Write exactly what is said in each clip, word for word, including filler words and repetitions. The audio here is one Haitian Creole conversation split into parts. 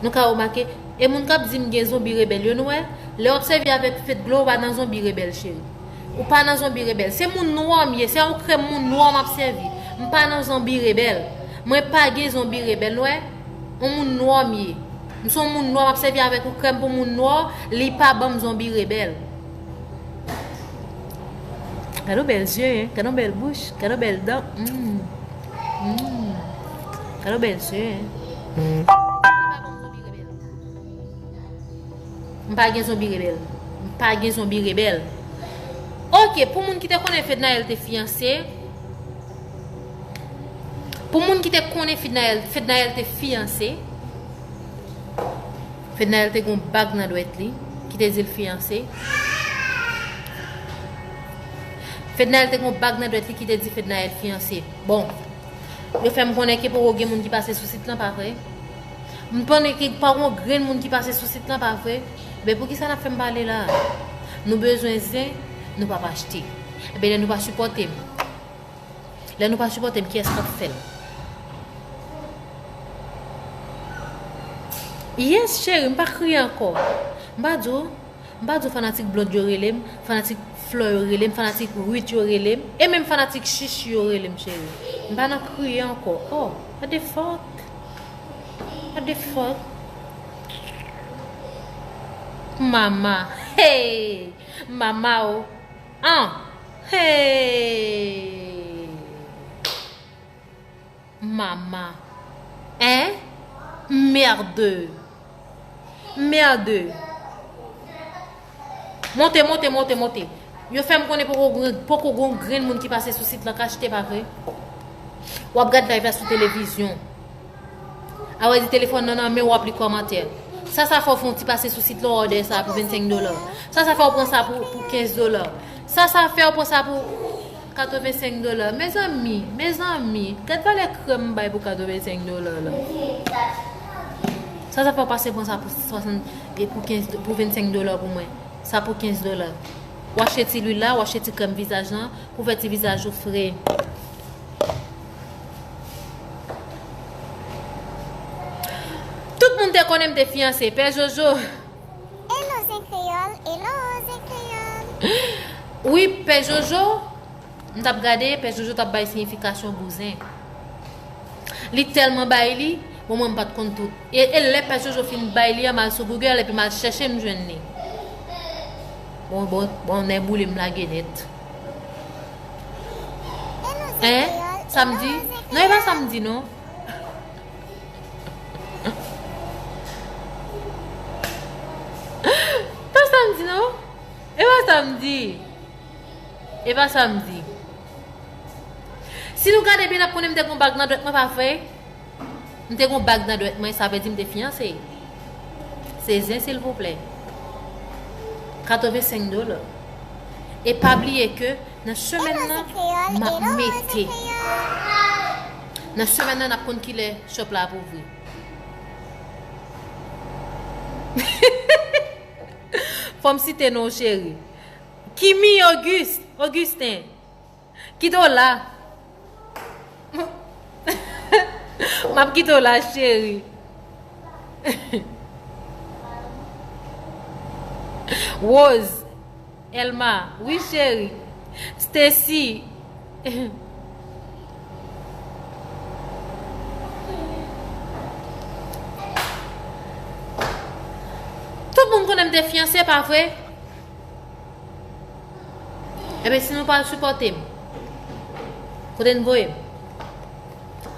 Nou ka remake, e moun k ap di m gen zonbi rebèl yo, nou wè? Lè w ap sèvi avèk Fedglo, ou pa nan zonbi rebèl, cheri. Ou pa nan zonbi rebèl. Se moun nwa m ye, se yon krèm moun nwa m ap sèvi. M pa nan zonbi rebèl. Mwen pa gen zonbi rebèl, nou wè? Yon moun nwa m ye. M se yon moun nwa, m ap sèvi avèk yon krèm pou moun nwa, li pa ban m zonbi rebèl. Gade yon bèl zye, hein? Gade yon bèl bouch, gade yon bèl dan. Mm. Mm. Gade yon bèl zye, hein? M pa gen zonbi rebèl. M pa gen zonbi rebèl. Ok, pou moun ki te konnen Fednaelle te fiyanse, pou moun ki te konnen Fednaelle, Fednaelle te fiyanse, Fednaelle te gon bag nan dwèt li ki te di l fiyanse. Fednaelle te gon bag nan dwèt li ki te di Fednaelle fiyanse. Bon, yo fè m konnen ke poko gen moun ki pase sou sit lan, pa vre? M konnen ke pa gon grenn moun ki pase sou sit lan, pa vre? Ebyen, poukisa n ap fè m pale la? Nou bezwen zen, nou p ap achte. Ebyen, lè nou pa sipòte m, lè nou pa sipòte m, kiyès k ap fè l? Yes, cheri, m pa kriye ankò. M pa di w, m pa di w fanatik Blonde yo rele m, fanatik Flò yo rele m, fanatik Ruth yo rele m, e menm fanatik Chichi yo rele m, cheri. M pa nan kriye ankò. Oh, what the fuck? What the fuck? Mama. Hey! Mama o. An. Hey! Mama. Hein? Merde. Merde. Monte, monte, monte, monte. Yo fè m konnen poko, poko gon grenn moun ki pase sou sit lan k achte, pa vre? W ap gad live la sou televizyon. A wè di telefòn nan nan men w, w ap li kòmantè. Sa sa fè w fè yon ti pase sou sit lan, w òdè sa pou vennsenk dola. Sa sa fè w pran sa pou, pou kenz dola. Sa sa fè w pran sa pou katrevensenk dola. Mezanmi, mezanmi, gad valè krèm m bay pou katrevensenk dola la. Sa sa fè w pase pran sa pou swasant, e pou kenz, pou vennsenk dola pou mwen. Sa pou kenz dola. W achte ti lwil la, w achte ti krèm vizaj lan, pou fè ti vizaj ou fre. Tout moun te konnen m te fiyanse, Pè Jojo. Hello, Zen Kreyòl, hello, Zen Kreyòl. Wi, Pè Jojo, m t ap gade, Pè Jojo t ap bay siyifikasyon bouzen. Li tèlman bay li, bon, mwen m pa t konn tout. E, e lè Pè Jojo fin bay li an, m al sou Google epi m al chèche, m jwenn li. Bon, bon, bon, nèboule m lage nèt. Hein? Samdi? Non, e pa samdi, non. Pa samdi, non. E pa samdi. E pa samdi. Si nou gade byen, n ap konnen m te gon bag nan dwèt mwen, pa vre? M te gon bag nan dwèt mwen, sa vle di m te fiyanse. Se zen, silvouplè. Katrevensenk dola. E pa bliye ke nan semèn nan, m ap mete. Nan semèn nan, n ap konn kilè shop la ap ouvri. Fò m site non w, cheri. Kimi Auguste, Augustin. Kite w la. M ap kite w la, cheri. Rose, Elma, wi, cheri. Stacy. Tout moun konnen m te fiyanse, pa vre? Ebyen, si nou pa al sipòte m, kote n voye m?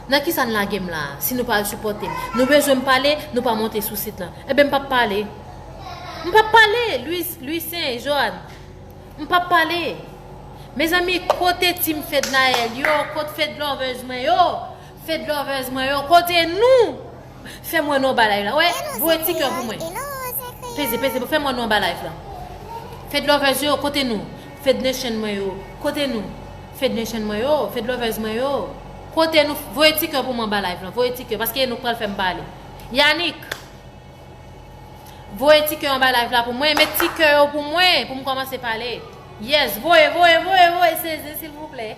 Nan kisa n lage m la a, si nou pa al sipòte m? Nou bezwen m pale, nou pa monte sou sit lan. Ebyen, m p ap pale. M p ap pale, Louis, Louis Saint, Joanne. M p ap pale. Mezanmi, kote team Fednaelle yo? Kote Fed lovers mwen yo? Fed lovers mwen yo, kote nou? Fè m wè nou anba live la. Wè, voye ti kè pou mwen. Peze, peze, fè m wè nou anba live la. Fed lovers yo, kote nou? Fed nation mwen yo, kote nou? Fed nation mwen yo, Fed lovers mwen yo, kote nou? Voye ti kè pou mwen anba live la. Voye ti kè, paske nou pral fè m pale. Yannick, voye ti kè anba live la pou mwen. Met ti kè yo pou mwen, pou m kòmanse pale. Yes, voye, voye, voye, voye, sezi, silvouplè.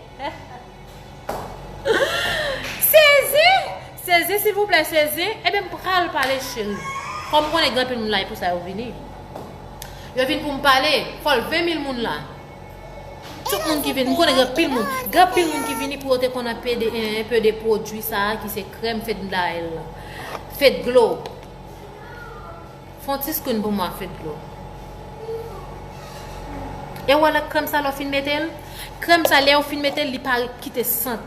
Sezi! Sezi, silvouplè, sezi. Ebyen, m pral pale, cheri. Kòm m konnen gen anpil moun la, e pou sa yo vini. Yo vin pou m pale, fò l ven mil moun la. Tout moun ki vini, m konnen gen anpil moun. Gen anpil moun ki vini pou yo te konn pede, eh, pede pwodui sa a ki se krèm Fednaelle la. Fedglo. Fè yon ti screen pou mwen, Fedglo. E w wè lè krèm sa lè w fin mete l? Krèm sa lè w fin mete l, li pa kite sant.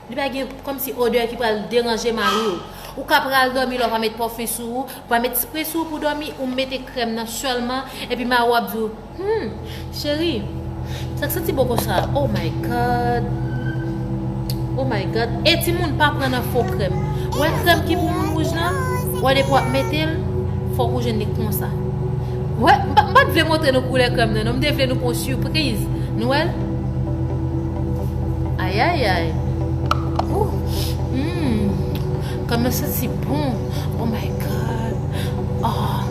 Li pa gen kòmsi odè ki pral deranje mari w. Ou ka pral dòmi la w pa met pafin sou ou, ou pa met spre sou ou pou dòmi, ou mete krèm nan sèlman, epi mari w ap di w, hmm, cheri, sa k santi bon konsa? Oh my God. Oh my God. E timoun pa pran nan fo krèm. Wè krèm ki pou moun wouj lan, wè depi w ap mete l, fòk ou jwenn li konsa. Wè, m pa, m pa t vle montre nou koulè krèm nan, non, m te vle nou pran sipriz. Nou wè l? Ayayay. Ooh. Mm. Kòman santi bon. Oh my God. Oh.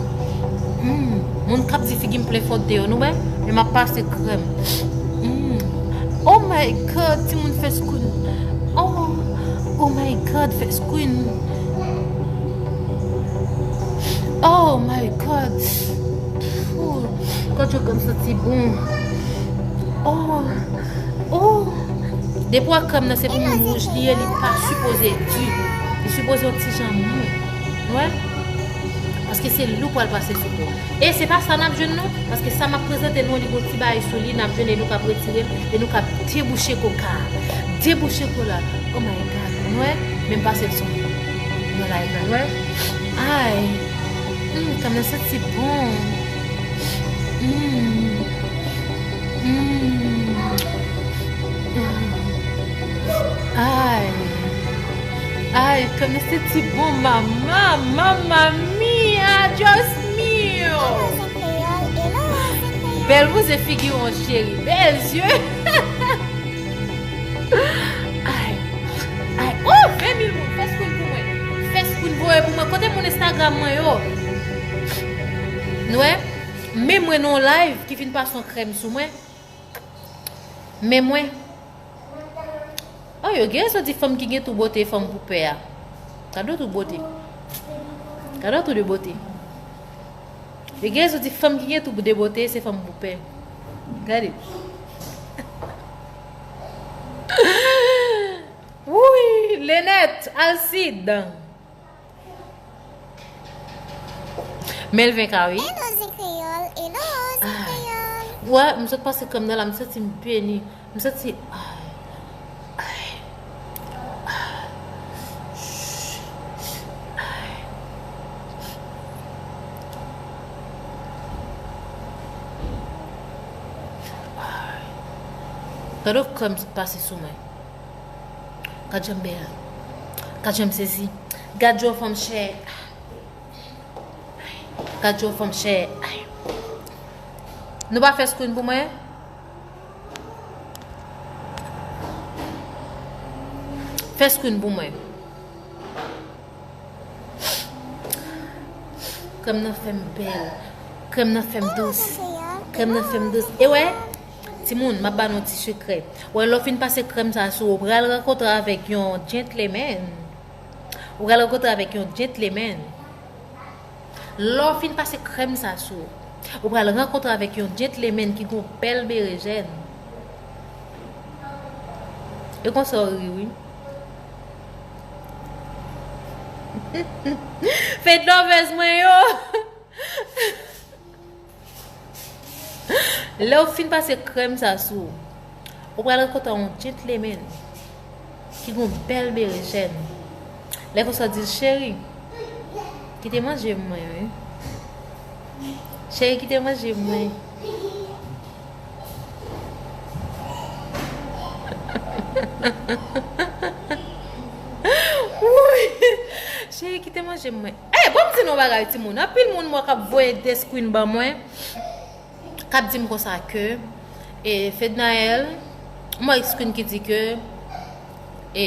Mm. Moun k ap di figi m plen fòt deyò, nou wè? Men m ap pase krèm. Mm. Oh my God, timoun fè screen. Oh. Oh my God, fè screen. Oh my God. Ooh. Gad jan krèm santi bon. Oh. Oh. Depi w wè krèm nan se pou moun wouj li ye, li pa sipoze di. Li sipoze yon ti jan mou. Wè? Paske se lou pral pase sou po. E se pa sa n ap jwenn non, paske sa m ap prezante nou, li gon ti bagay sou li, n ap jwenn e nou k ap retire l, e nou k ap debouche koka a. Debouche kola. Oh my God, nou wè? Men m pase l sou mwen. Nan live la, nou wè? Ay. Mm, krèm nan santi bon. Mm. Mm. Ay. Ay, krèm nan santi bon, mama, mamma mia, Dios mío. Bèl bouzen figi w, cheri. Bèl zye. Ay. Ay. Oh, ven mil moun. Fè screen pou mwen. Fè screen voye pou mwen. Kote moun Instagram mwen yo? Nou wè? Men mwen nan yon live ki fin pase yon krèm sou mwen. Men mwen. Oh, yo gen rezon di fanm ki gen tou bote, fanm pou pè a. Gade yon tou bote. Gade yon tou de bote. Yo gen rezon di fanm ki gen tou de bote, se fanm pou pè. Gade. Wi, Lenèt, Alcide. Melvin ka, wi. Hello, Zen Kreyòl. Hello, Zen Kreyòl. Wè, m sot pase krèm nan la, m santi m beni. M santi, ay, ay, ay, ay. Gade krèm sot pase sou mwen. Gad jan m bèl. Gad jan m sezi. Gad jan fanm chè. Gad jan fanm chè. Nou pa fè screen pou mwen? Fè screen pou mwen. Krèm nan fè m bèl. Krèm nan fè m dous. Krèm nan fè m dous. E wè, timoun, m ap ba nou ti sekrè. Wè, lè w fin pase krèm sa sou ou, ou pral rankontre avèk yon gentleman. Ou pral rankontre avèk yon gentleman. Lè w fin pase krèm sa sou ou, ou pral rankontre avèk yon gentleman ki gon bèl berejèn. E konsa w ri, wi. Fed lovers mwen yo. Lè w fin pase krèm sa sou ou, ou pral rankontre yon gentleman ki gon bèl berejèn. Lè konsa w di l, cheri, kite manje mwen, wi. Cheri, kite manje mwen. Wi. Cheri, kite manje mwen. Eh, ban m di nou bagay, timoun. Anpil moun mwen k ap voye de screen ban mwen, k ap di m konsa ke, e, Fednaelle, m wè screen ki di ke, e,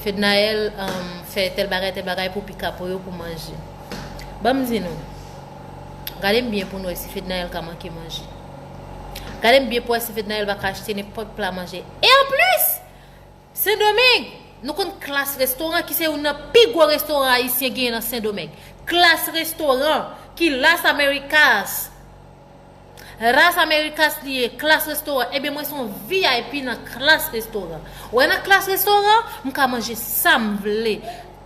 Fednaelle, um, fè tèl bagay, tèl bagay pou pika po yo, pou manje. Ban m di nou, gade m byen pou nou wè si Fednaelle ka manke manje. Gade m byen pou wè si Fednaelle pa ka achte nenpòt pla manje. E anplis, Sendomeng, Nou konn Klas Restoran ki se youn nan pi gwo restoran ayisyen genyen nan Sendomeng. Klas Restoran ki Las Americas. Las Americas li ye, Klas Restoran. Ebyen, mwen se yon V I P nan Klas Restoran. Ou wè nan Klas Restoran, m ka manje sa m vle.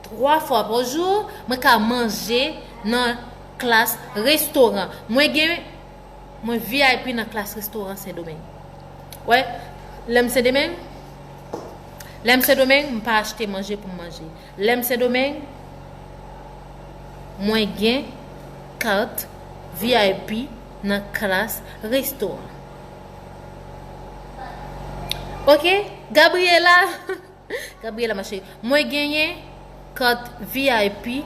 Twa fwa pa jou, mwen ka manje nan Klas Restoran. Mwen gen, mwen V I P nan Klas Restoran Sendomeng. Wè, lè m Sendomeng, lè m Sendomeng, m pa achte manje pou m manje. Lè m Sendomeng, mwen gen kat V I P nan Klas Restoran. Oke, Gabriela, Gabriela, ma chérie, mwen genyen kat V I P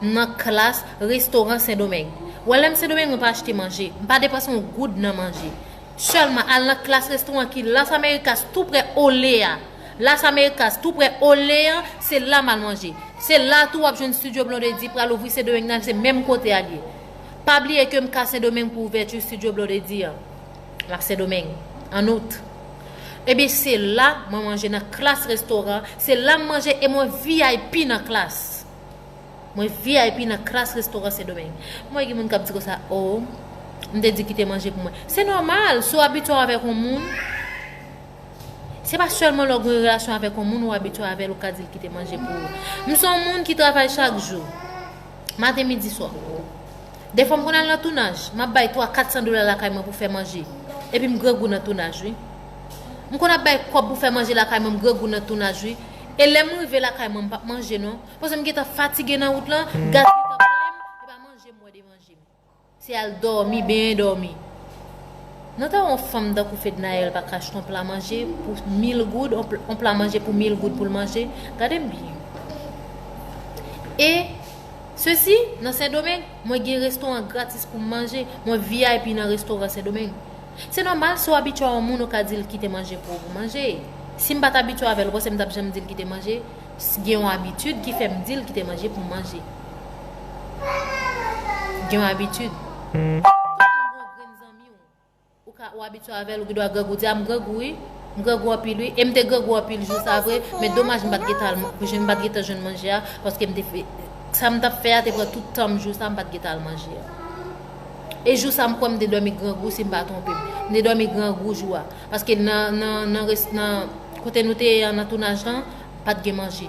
nan Klas Restoran Sendomeng. Wè, lè m Sendomeng, mwen pa achte manje. M pa depanse yon goud nan manje. Sèlman al nan Klas Restoran ki Las Americas, tou prè Olé a. Las Americas, tou prè Olé a, se la m al manje. Se la tou w ap jwenn Studio Blondedy pral ouvri Sendomeng nan, se menm kote a l ye. Pa bliye ke m ka Sendomeng pou ouvèti Studio Blondedy an. M ap Sendomeng, an out. Ebyen, se la mwen manje nan Klas Restoran, se la m manje e mwen V I P nan Klas. Mwen V I P nan Klas Restoran Sendomeng. Mwen gen moun k ap di konsa, "O, m te di kite manje pou mwen." Se nòmal, si w abitye w avèk yon moun, se pa sèlman lè w gen yon relasyon avèk yon moun ou abitye avè l ou ka di l kite manje pou ou. M se yon moun ki travay chak jou, maten, midi, swa. Defwa m konn al nan tounaj, m ap bay twa, kat san dola lakay mwen pou fè manje. Epi m grangou nan tounaj, wi. M konn ap bay kòb pou fè manje lakay mwen, m grangou nan tounaj, wi. E lè m rive lakay mwen, m p ap manje, non. Paske m gentan fatige nan wout lan, gaz gentan plen m, e pa manje m wè de manje m. Se al dòmi, benyen dòmi. Nou ta wè yon fanm tankou Fednaelle pa ka achte yon pla manje pou mil goud, yon pl-, yon pla manje pou mil goud pou l manje. Gade m byen. E, sesi, nan Sendomeng, mwen gen restoran gratis pou m manje. Mwen V I P nan restoran Sendomeng. Se nòmal, si w abitye a yon moun, ou ka di l kite manje pou ou pou manje. Si m pa t abitye avè l, ou panse m t ap janm di l kite manje? S-, gen yon abitid ki fè m di l kite manje pou m manje. Gen yon abitid. Tout moun gen yon grenn zanmi w. Ou ka, ou abitye avè l, ou gen dwa grangou, di, "A, m grangou, wi. M grangou anpil, wi." E m te grangou anpil jou sa vre, men domaj m pa t gentan al, m pa t gentan jwenn manje a, paske m te fè, sa m t ap fè a te pran tout tan m jou sa, m pa t gentan al manje a. E jou sa, m kwè m te dòmi grangou, si m pa twonpe m. M te dòmi grangou jou a. Paske nan, nan, nan res-, nan kote nou te ye an, nan tounaj lan, pa t gen manje.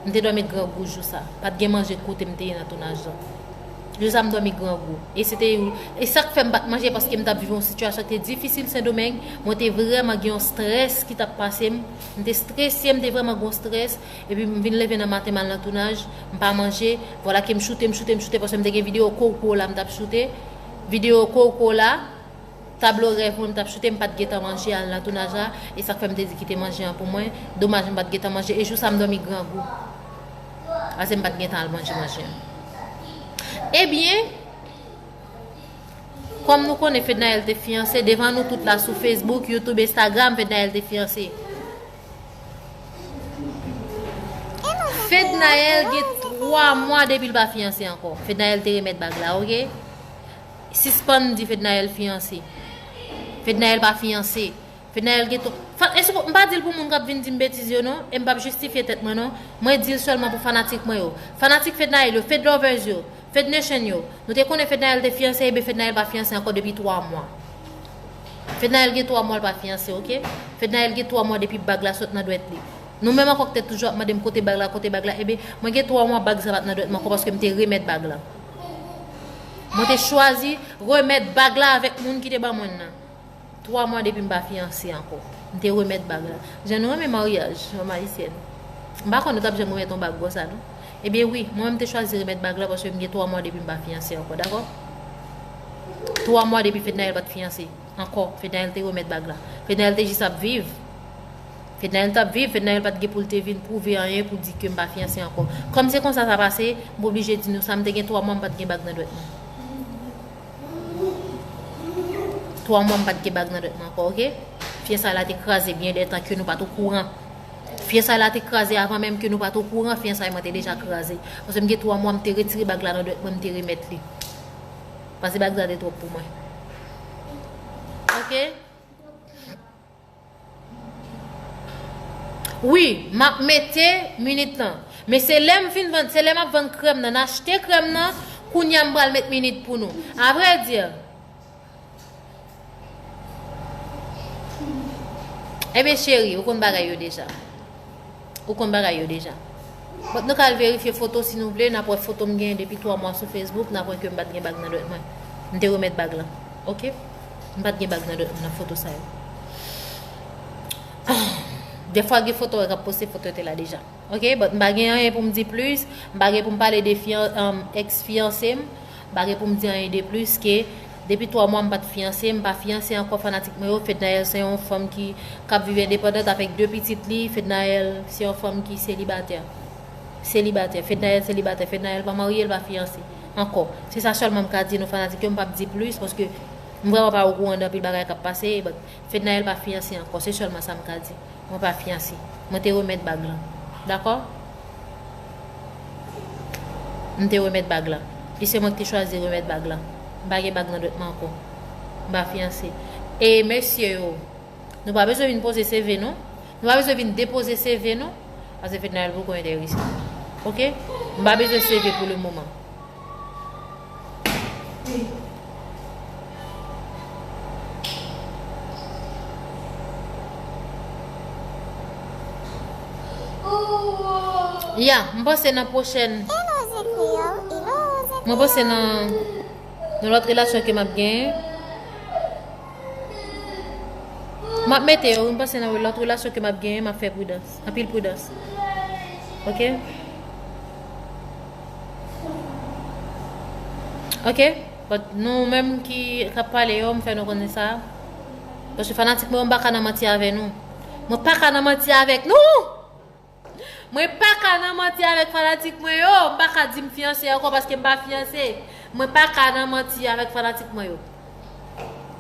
M te dòmi grangou jou sa. Pa t gen manje kote m te ye nan tounaj lan. Jou sa, m dòmi grangou. E se te, e sa k fè m pa t manje, paske m t ap viv yon sitiyasyon ki te difisil Sendomeng. Mwen te vrèman gen yon strès ki t ap pase m. M te strese, m te vrèman gen yon strès. Epi m vin leve nan maten, m al nan tounaj, m pa manje. Vwala ke m choute, m choute, m choute, paske m te gen videyo Coco la m t ap choute. Videyo Coco la, tablo rèv mwen m t ap choute, m pa t gentan manje, al nan tounaj la. E sa k fè m te di kite manje an pou mwen. Domaj m pa t gentan manje. E jou sa m dòmi grangou. Paske m pa t gentan al manje manje an. Ebyen, kòm nou konnen Fednaelle te fiyanse, devan nou tout la sou Facebook, YouTube, Instagram, Fednaelle te fiyanse. Fednaelle gen twa mwa depi l pa fiyanse ankò. Fednaelle te remèt bag la, oke? Sispann di Fednaelle fiyanse. Fednaelle pa fiyanse. Fednaelle gen twa, fa-, èske m pa di l pou moun k ap vin di m betiz yo non, e m p ap jistifye tèt mwen non. Mwen di l sèlman pou fanatik mwen yo. Fanatik Fednaelle yo, Fed lovers yo, Fed Nation yo. Nou te konnen Fednaelle te fiyanse, ebyen Fednaelle pa fiyanse ankò depi twa mwa. Fednaelle gen twa mwa l pa fiyanse, oke? Fednaelle gen twa mwa depi bag la sot nan dwèt li. Nou menm ankò k te toujou ap mande m kote bag la, kote bag la, ebyen, mwen gen twa mwa bag sa pa t nan dwèt mwen ankò paske m te remèt bag la. Mwen te chwazi remèt bag la avèk moun ki te ban mwen l nan. Twa mwa depi m pa fiyanse ankò. M te remèt bag la. Jan nou renmen maryaj, fanm ayisyèn. M pa kwè nou t ap janm remèt yon bag konsa, non. Ebyen wi, mwen menm m te chwazi remèt bag la paske m gen twa mwa depi m pa fiyanse ankò, dakò? Twa mwa depi Fednaelle pa t fiyanse. Ankò, Fednaelle te remèt bag la. Fednaelle te jis ap viv. Fednaelle t ap viv, Fednaelle pa t gen pou l te vin pwouve anyen pou di ke m pa fiyanse ankò. Kòm se konsa sa pase, m oblije di nou sa, m te gen twa mwa m pa t gen bag nan dwèt mwen. Twa mwa m pa t gen bag nan dwèt mwen ankò, oke? Fiyansay la te kraze byen dètan ke nou pa t okouran. Fiyansay la te kraze avan menm ke nou pa t okouran, fiyansay mwen te deja kraze. Paske m gen twa mwa m te retire bag la nan dwèt mwen, m te remèt li. Paske bag la te twòp pou mwen. Oke? Wi, m ap mete minit lan. Men se lè m fin vann, se lè m ap vann krèm nan, n achte krèm nan, kounye a m pral met minit pou nou. Avrèdi, ebyen cheri, ou konn bagay yo deja. Ou konn bagay yo deja. But nou ka al verifye foto si nou vle, n ap wè foto m genyen depi twa mwa sou Facebook, n ap wè ke m pa t gen bag nan dwèt mwen. M te remèt bag lan. Oke? M pa t gen bag nan dwèt mwen nan foto sa yo. Dèfwa gen foto yo k ap poste foto yo te la deja. Oke? But m pa gen anyen pou m di plis, m pa gen pou m pale de fiyan, um, ex fiyanse m, m pa gen pou m di anyen de plis ke depi twa mwa m pa t fiyanse, m pa fiyanse ankò fanatik mwen yo. Fednaelle se yon fanm ki, k ap viv endepandant avèk de pitit li. Fednaelle se yon fanm ki selibatè. Selibatè. Fednaelle selibatè. Fednaelle pa marye, l pa fiyanse ankò. Se sa sèlman m ka di nou fanatik yo, m p ap di plis paske m vrèman pa okouran de anpil bagay k ap pase, but Fednaelle pa fiyanse ankò. Se sèlman sa m ka di. Mwen pa fiyanse. Mwen te remèt bag lan. Dakò? M te remèt bag lan. E se mwen ki te chwazi remèt bag lan. M pa gen bag nan dwèt mwen ankò. M pa fiyanse. E mesye yo, nou pa bezwen vin poze C V nou. Nou pa bezwen vin depoze C V nou. Paske Fednaelle poko enterese. Oke? M pa bezwen C V pou le moman. Ya, m panse nan pwochèn. Mwen panse nan, nan lòt relasyon ke m ap genyen. M ap mete yo, m panse nan lòt relasyon ke m ap genyen, m ap fè pridans. Anpil pridans. Oke? Oke? But nou menm ki, k ap pale yo, m fè nou konnen sa. Paske fanatik mwen yo, m pa ka nan manti avè nou. Mwen pa ka nan manti avèk nou! Mwen pa ka nan manti avèk fanatik mwen yo. M pa ka di m fiyanse ankò paske m pa fiyanse. Mwen pa ka nan manti avèk fanatik mwen yo.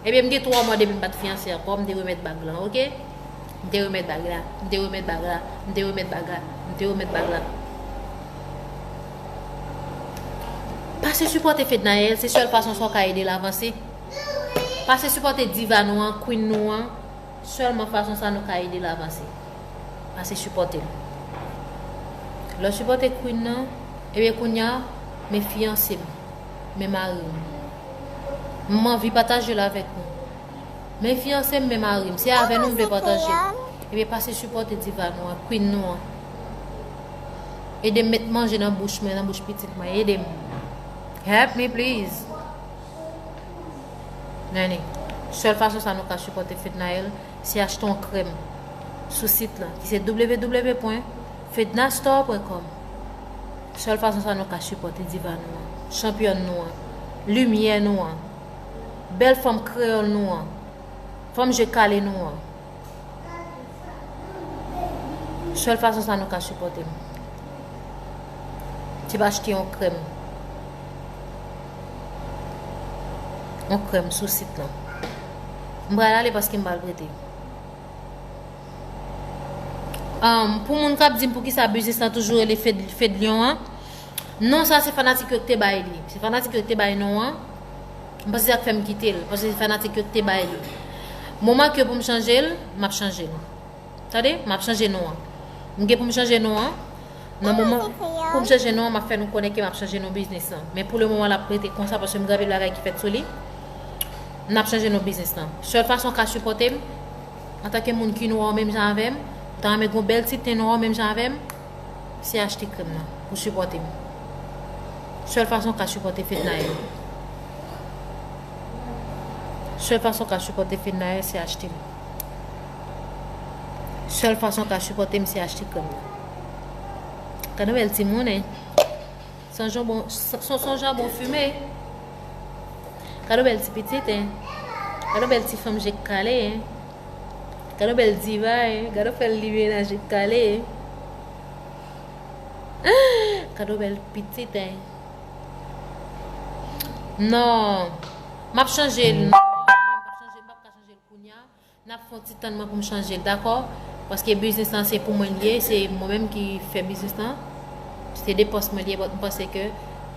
Ebyen, m gen twa mwa depi m pa t fiyanse ankò, m te remèt bag lan, oke? M te remèt bag la, m te remèt bag la, m te remèt bag la, m te remèt bag la. Pase sipòte Fednaelle, se sèl fason sa w ka ede l avanse. Pase sipòte diva nou an, queen nou an. Sèlman fason sa nou ka ede l avanse. Pase sipòte l. Lè w sipòte queen nan, ebyen kounye a, men fiyanse m, men mari m. M anvi pataje l avèk nou. Men fiyanse m, men mari m. Se avè nou m vle pataje l. Ebyen pase sipòte diva nou an, queen nou an. Ede m met manje nan bouch mwen, nan bouch pitit mwen. Ede m. Help me please. Nèni, sèl fason sa nou ka sipòte Fednaelle, se achte yon krèm sou sit lan, ki se w w w pwen fednastore pwen kòm. Sèl fason sa nou ka sipòte diva nou an, chanpyòn nou an, limyè nou an, bèl fanm kreyòl nou an, fanm je kale nou an. Sèl fason sa nou ka sipòte m, se pa achte yon krèm. Yon krèm sou sit lan. M pral ale paske m pral prete. Um, pou moun k ap di m poukisa biznis lan toujou rele Fed, Fedlion an, non sa se fanatik yo ki te bay li. Se fanatik yo ki te bay non an. M panse se sa k fè m kite l, paske se fanatik yo ki te bay li. Moman ke pou m chanje l, m ap chanje l. Tande, m ap chanje non an. M gen pou m chanje non an. Nan moman pou m chanje non an, m ap fè nou konnen ke m ap chanje non biznis lan. Men pou le moman, l ap rete konsa paske m gen anpil bagay ki fèt sou li. N ap chanje non biznis lan. Sèl fason w ka sipòte m, antanke moun ki nwa w menm jan avè m, ou ta renmen gen yon bèl ti ten nwa w menm jan avè m, se achte krèm nan pou sipòte m. Sèl fason w ka sipòte Fednaelle. Sèl fason w ka sipòte Fednaelle, se achte l. Sèl fason w ka sipòte m, se achte krèm nan. Gade yon bèl timoun, hein. Santi yon bon, son, son, son jan bon fime. Gade yon bèl ti pitit, hein. Gade yon bèl ti fanm je k kale, hein. Gade yon bèl diva, hein. Gade yon bèl limyè nan je k kale, hein. Gade yon bèl pitit, hein. Non. M ap chanje l. Non, m p ap chanje l, m p ap ka chanje l kounye a. N ap fè yon ti tann mwen pou m chanje l, dakò? Paske biznis lan se pou mwen l ye, se mwen menm ki fè biznis lan. Se depans mwen l ye, but m panse ke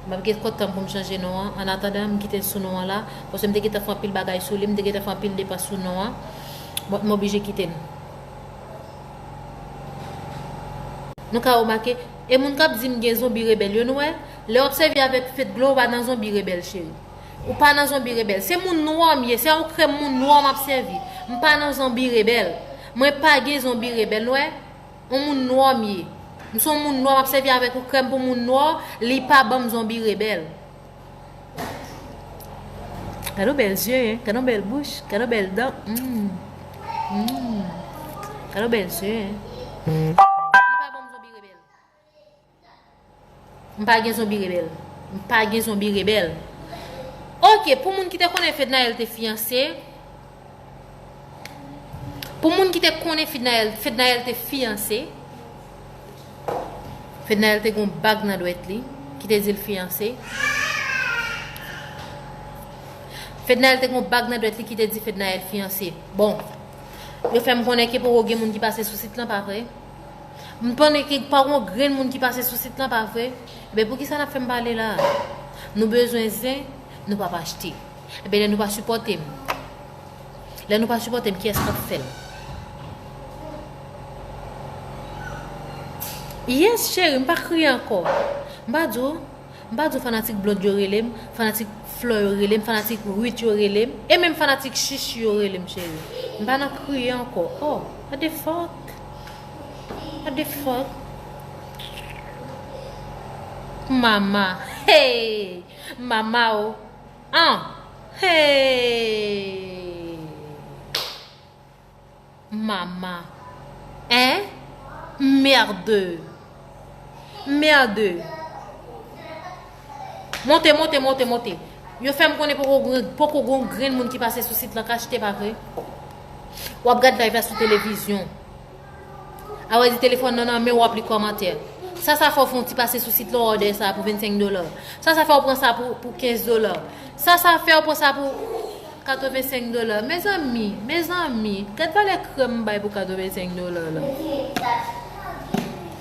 m ap gen kontan pou m chanje non an. Annatandan, m kite l sou non an la, paske m te gentan fè anpil bagay sou li, m te gentan fè anpil depans sou non an. But m oblije kite l. Nou ka remake, e moun k ap di m gen zonbi rebèl yo, nou wè, lè w ap sèvi avèk Fedglow, ou pa nan zonbi rebèl, cheri. Ou pa nan zonbi rebèl. Se moun nwa m ye, se yon krèm moun nwa m ap sèvi. M pa nan zonbi rebèl. Mwen pa gen zonbi rebèl, nou wè. Yon moun nwa m ye. M se yon moun nwa, m ap sèvi avèk yon krèm pou moun nwa, li pa ban m zonbi rebèl. Gade yon bèl zye, hein? Gade yon bèl bouch, gade yon bèl dan. Mm. Mm. Gade yon bèl zye, hein? Li pa ban m zonbi rebèl. M pa gen zonbi rebèl. M pa gen zonbi rebèl. Ok, pou moun ki te konnen Fednaelle te fiyanse, pou moun ki te konnen Fednaelle, Fednaelle te fiyanse, Fednaelle te gon bag nan dwèt li, ki te di l fiyanse. Fednaelle te gon bag nan dwèt li ki te di Fednaelle fiyanse. Bon, yo fè m konnen ke poko gen moun ki pase sou sit lan, pa vre? M konnen ke pa gon grenn moun ki pase sou sit lan, pa vre? Ebyen, poukisa n ap fè m pale la? Nou bezwen zen, nou p ap achte. Ebyen, lè nou pa sipòte m, lè nou pa sipòte m, kiyès k ap fè l? Yes, cheri, m pa kriye ankò. M pa di w, m pa di w fanatik Blonde yo rele m, fanatik Flor yo rele m, fanatik Ruth yo rele m, e menm fanatik Chichi yo rele m, cheri. M pa nan kriye ankò. Oh, what the fuck? What the fuck? Mama. Hey! Mama o. An. Hey! Mama. Hein? Merde. Merde. Monte, monte, monte, monte. Yo fè m konnen poko, poko gon grenn moun ki pase sou sit lan k achte, pa vre? W ap gad live la sou televizyon. A wè di telefòn nan nan men w, w ap li kòmantè. Sa sa fè w fè yon ti pase sou sit lan, w òdè sa pou vennsenk dola. Sa sa fè w pran sa pou, pou kenz dola. Sa sa fè w pran sa pou katrevensenk dola. Mezanmi, mezanmi, gad valè krèm m bay pou katrevensenk dola la.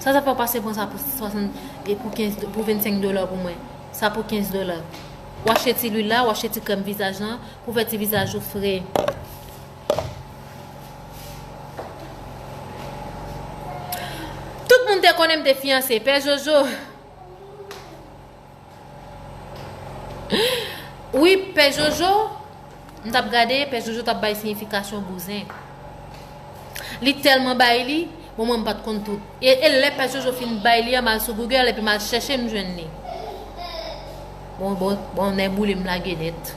Sa sa fè w pase pran sa pou swasant, e pou kenz, pou vennsenk dola pou mwen. Sa pou kenz dola. W achte ti lwil la, w achte ti krèm vizaj lan, pou fè ti vizaj ou fre. Tout moun te konnen m te fiyanse, Pè Jojo. Wi, Pè Jojo, m t ap gade, Pè Jojo t ap bay siyifikasyon bouzen. Li tèlman bay li, bon, mwen m pa t konn tout. E, e lè Pè Jojo fin bay li an, m al sou Google epi m al chèche, m jwenn li. Bon, bon, bon, nèg boule m lage nèt.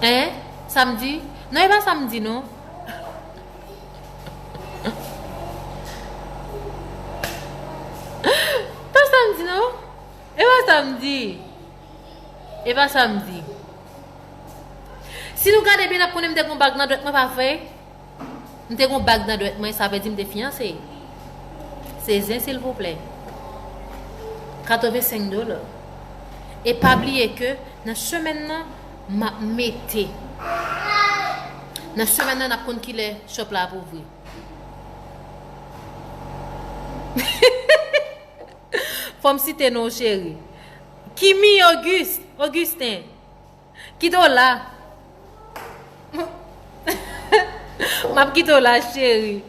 Hein? Samdi? Non, e pa samdi, non. Pa samdi, non. E pa samdi. E pa samdi. Si nou gade byen, n ap konnen m te gon bag nan dwèt mwen, pa vre? M te gon bag nan dwèt mwen, sa vle di m te fiyanse. Se zen, silvouplè. Katrevensenk dola. E pa bliye ke nan semèn nan, m ap mete. Nan semèn nan, n ap konn kilè shop la ap ouvri. Fò m site non w, cheri. Kimi Auguste, Augustin. Kite w la. M ap kite w la, cheri.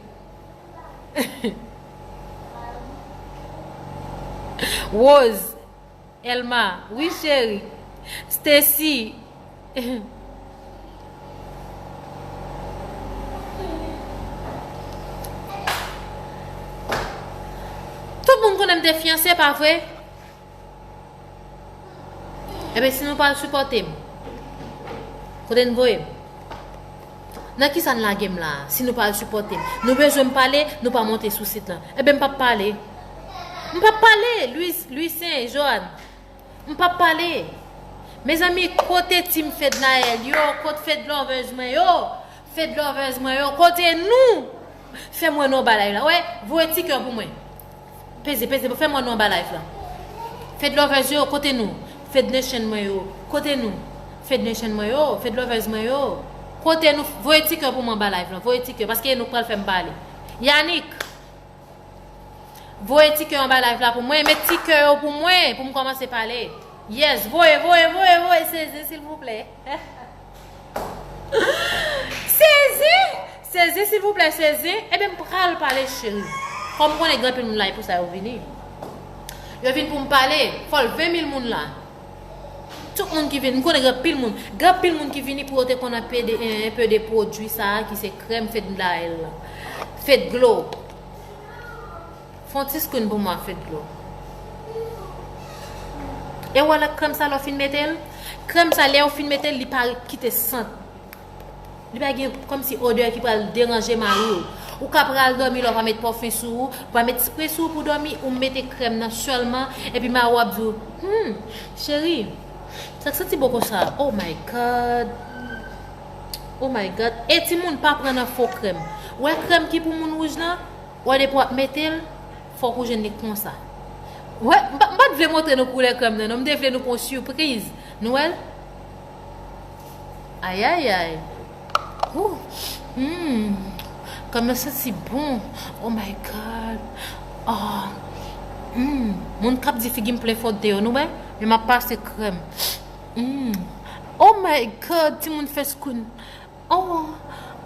Rose, Elma, wi, cheri. Stacy. Tout moun konnen m te fiyanse, pa vre? Ebyen, si nou pa al sipòte m, kote n voye m? Nan kisa n lage m la a, si nou pa al sipòte m? Nou bezwen m pale, nou pa monte sou sit lan. Ebyen, m p ap pale. M p ap pale, Louis, Louis Saint, Joanne. M p ap pale. Mezanmi, kote team Fednaelle yo? Kote Fed lovers mwen yo? Fed lovers mwen yo, kote nou? Fè m wè nou anba live la. Wè, voye ti kè pou mwen. Peze, peze, fè m wè nou anba live la. Fed lovers yo, kote nou? Fed nation mwen yo, kote nou? Fed nation mwen yo, Fed lovers mwen yo, kote nou? Voye ti kè pou mwen anba live la. Voye ti kè, paske nou pral fè m pale. Yannick, voye ti kè anba live la pou mwen. Met ti kè yo pou mwen, pou m kòmanse pale. Yes, voye, voye, voye, voye. Sezi, silvouplè. Sezi, Sezi, silvouplè, Sezi. Ebyen, m pral pale, cheri. Kòm m konnen gen anpil moun la, e pou sa yo vini. Yo vin pou m pale. Fò l ven mil moun la. Tout moun ki vini, m konnen gen anpil moun. Gen anpil moun ki vini pou yo te konn enpe de, enpe de pwodui sa a, ki se krèm Fednaelle la. Fedglo. Fè yon ti screen pou mwen, Fedglo. E w wè lè krèm sa, lè w fin mete l, krèm sa, lè w fin mete l, li pa kite sant. Li pa gen kòmsi odè ki pral deranje mari w. Ou ka pral dòmi la, w pa met pòfen sou ou, w pa met spre sou ou pou dòmi, ou mete krèm nan sèlman, epi mari w ap di w, hmm, cheri, sa k santi bon konsa? Oh my God. Oh my God. E timoun, pa pran nan fo krèm. Ou wè krèm ki pou moun wouj lan? Ou wè depi w ap mete l, fòk ou jwenn li konsa. Wè, m pa, m pa t vle montre nou koulè krèm nan, non, m te vle nou pran yon sipriz. Nou wè l? Ayayay. Ooh. Hmm. Krèm nan santi bon. Oh my God. Ah. Hmm. Moun k ap di figi m plen fòte yo, nou wè? Men m ap pase krèm. Hmm. Oh my God, timoun, fè screen. Oh,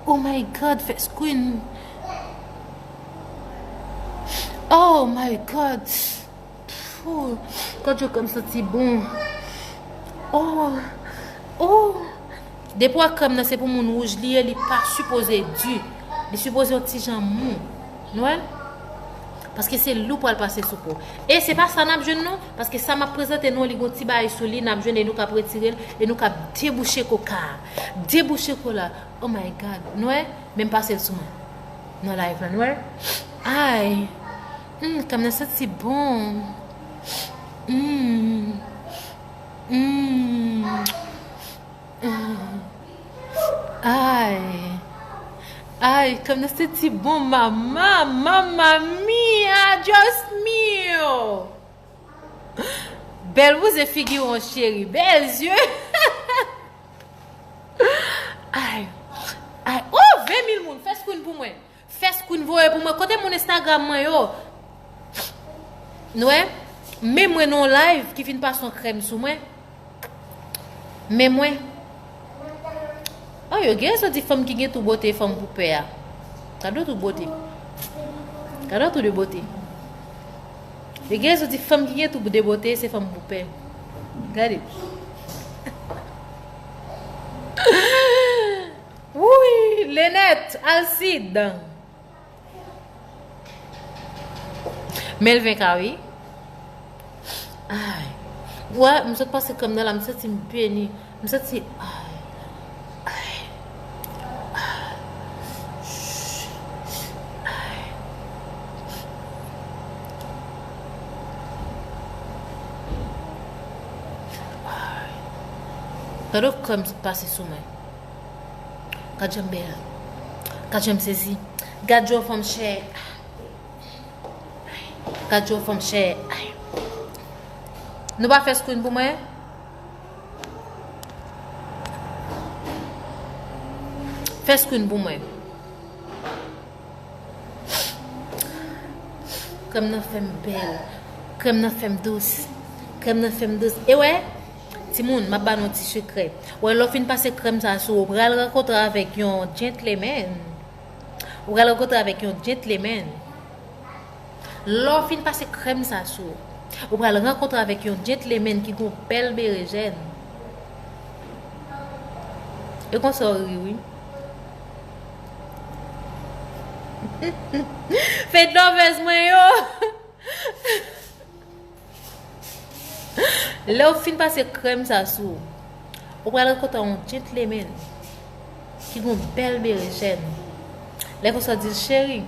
oh my God, fè screen. Oh my God. Phew, gad jan krèm santi bon. Oh, oh. Depi w wè krèm nan se pou moun wouj li ye, li pa sipoze di. Li sipoze yon ti jan mou. Nou wè? Paske se lou pral pase sou po. E se pa sa n ap jwenn non, paske sa m ap prezante nou, li gon ti bagay sou li, n ap jwenn e nou k ap retire l, e nou k ap debouche koka a. Debouche kola. Oh my God. Nou wè? Men m pase l sou mwen. Nan live la, nou wè? Ay. Hmm, krèm nan santi bon. Hmm. Hmm. Ay. Ay, krèm nan santi bon, mama, mamma mia, Dios mío. Bèl bouzen figi w, cheri. Bèl zye. Ay. Ay. Oh, ven mil moun. Fè screen pou mwen. Fè screen voye pou mwen. Kote moun Instagram mwen yo? Nou wè? Men mwen nan yon live ki fin pase yon krèm sou mwen. Men mwen. Oh, yo gen rezon di fanm ki gen tou bote, fanm pou pè a. Gade yon tou bote. Gade yon tou de bote. Yo gen rezon di fanm ki gen tou de bote, se fanm pou pè. Gade. Wouy, Lenèt, Alcide. Melvin Kari. Ay. Wè, m sot pase krèm nan la, m santi m beni. M santi, ay. Ay. Ay. Ay. Ay. Gade krèm sot pase sou mwen. Gad jan m bèl. Gad jan m sezi. Gad jan fanm chè. Gad jan fanm chè. Nou pa fè screen pou mwen? Fè screen pou mwen. Krèm nan fè m bèl. Krèm nan fè m dous. Krèm nan fè m dous. E wè, timoun, m ap ba nou yon ti sekrè. Wè, lè w fin pase krèm sa sou ou, ou pral rankontre avèk yon gentleman. Ou pral rankontre avèk yon gentleman. Lè w fin pase krèm sa sou ou, ou pral rankontre avèk yon gentleman ki gon bèl berejèn. E konsa w ri, wi. Fed lovers mwen yo. Lè w fin pase krèm sa sou ou, ou pral rankontre yon gentleman ki gon bèl berejèn. Lè konsa w di l, cheri,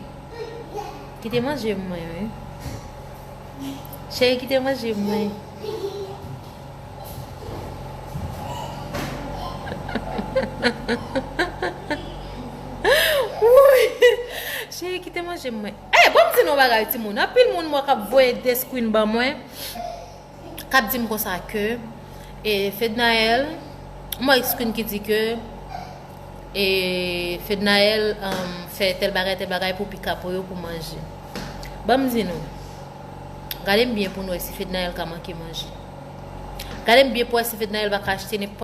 kite manje m mwen, wi. Cheri, kite manje m mwen. Wouy! Cheri, kite manje m mwen. Eh, ban m di nou yon bagay, timoun. Anpil moun mwen k ap voye de screen ban mwen, k ap di m konsa ke, e, Fednaelle, m wè screen ki di ke, e, Fednaelle, um, fè tèl bagay, tèl bagay pou pika pou yo, pou manje. Ban m di nou, gade m byen pou nou wè si Fednaelle ka manke manje. Gade m byen pou wè si Fednaelle pa ka achte nenpòt